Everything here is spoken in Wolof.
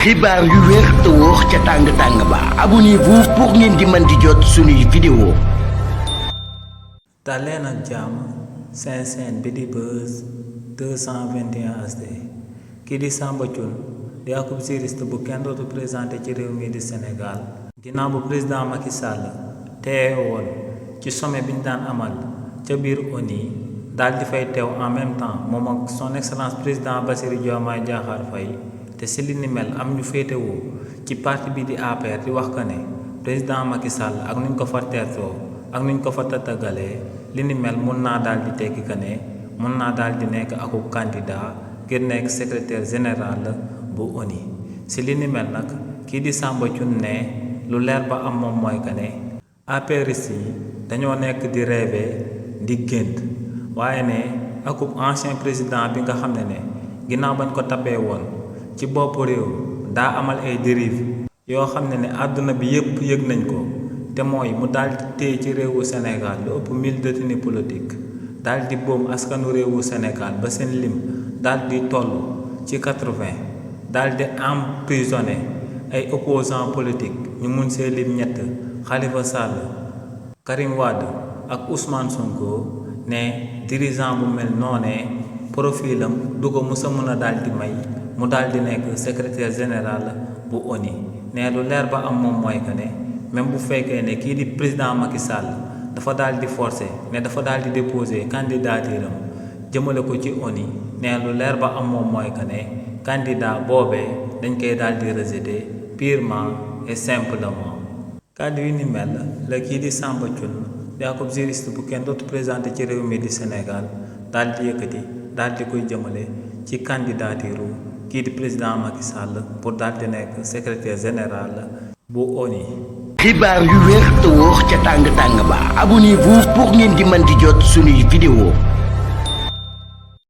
xibaar yu wér te wóor ca tàng ba abonnez-vous pour ngeen di mën di jot suñuy vidéo. daleen ak jàmm seen chaîne bi di Buzz 221 HD kii di Samba Thioune di akub juriste bu kenn dootu présenté ci réew mi di Sénégal ginnaaw bu président Macky Sall teewe woon ci sommet bi ñu daan amal ca biir ONU daal di fay teew en même temps moom ak son excellence président Bassirou Diomaye Diakhar Faye te si li ni mel am ñu féetewoo ci parti bi di APR di wax que ne président Macky Sall ak nuñ ko fa teertoo ak nuñ ko fa tatagalee li ni mel mun naa daal di tekki que ne mun naa daal di nekk akub candidat ngir nekk secrétaire général bu ONU si li ni mel nag kii di Samba Thioune ne lu leer ba am moom mooy que ne APRiste yi dañoo nekk di rêver di gént waaye ne akub ancien président bi nga xam ne ginnaaw bañ ko tapee woon ci bopp réew daa amal ay dérive yoo xam ne àdduna bi yépp yëg nañ ko te mooy mu daal di téye ci réewu Sénégal lu ëpp 1000 détenus politiques daal di boom askanu réewu Sénégal ba seen lim daal di toll ci 80 daal di emprisonné ay opposants politiques ñu mun see lim ñett Khalifa Sall Karim Wade ak Ousmane Sonko ne dirigeant bu mel noonee profilam du ko musa mën a daal di may mu daal di nekk secrétaire général bu ONU ne lu leer ba am moom mooy que ne même bu fekkee ne kii di président Macky Sall dafa daal di forcer ne dafa daal di déposer candidature am jëmale ko ci ONU ne lu leer ba am moom mooy que ne candidat boobee dañ koy daal di rejeter purement et simplement. kàddu yu ni mel la kii di Samba Thioune di akub juriste bu kenn dootu présenté ci réew mi di Sénégal daal di yëkkati daal di koy jëmale ci candidature kii di président Macky Sall pour daal di nekk secrétaire général bu ONU. xibaar yu wér te wóor ca tàng ba abonnez-vous pour ngeen di mën di jot suñuy vidéo.